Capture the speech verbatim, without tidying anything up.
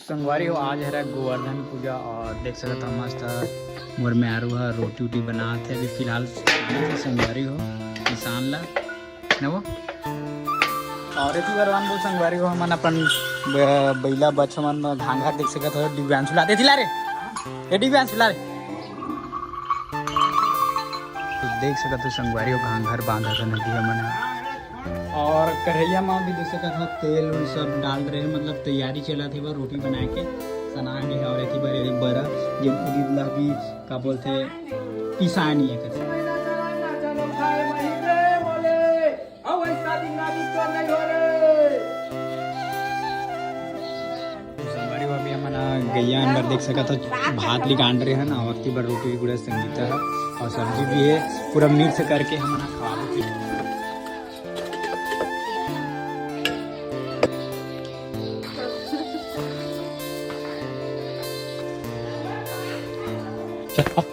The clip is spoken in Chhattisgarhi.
संगवारी हो, आज हरे गोवर्धन पूजा और देख सकत हो मस्त मोर मेहरू ह रोटी उटी बनात हे। अभी फिलहाल संगवारी हो किसान ला न वो। और एती बरवान दो संगवारी हो, हमन अपन ब-, बइला बछवन घांघर देख सकत हो, दिव्यांशु ला देती ला रे, ये दिव्यांशु ला रे। तो देख सकत हो संगवारी हो, घांघर बांधत हे नदी हमन ह। और कढ़ैया में भी देख सकत हो तेल उल सब डाल रहे हैं, मतलब तैयारी चलत हे बर रोटी बनाए के सना गे हे। और एती बर ये बरा जे उरीद ला भी का बोलथे पिसानी है करके। संगवारी हो, अभी हमन ह गैया अंदर देख सकत हो भात ली गांड रहे हैं ना, और एती बर रोटी भी गुड़ा संगीता है और सब्जी भी है, पूरा मिक्स करके हमन ह खवा देते। चल, अब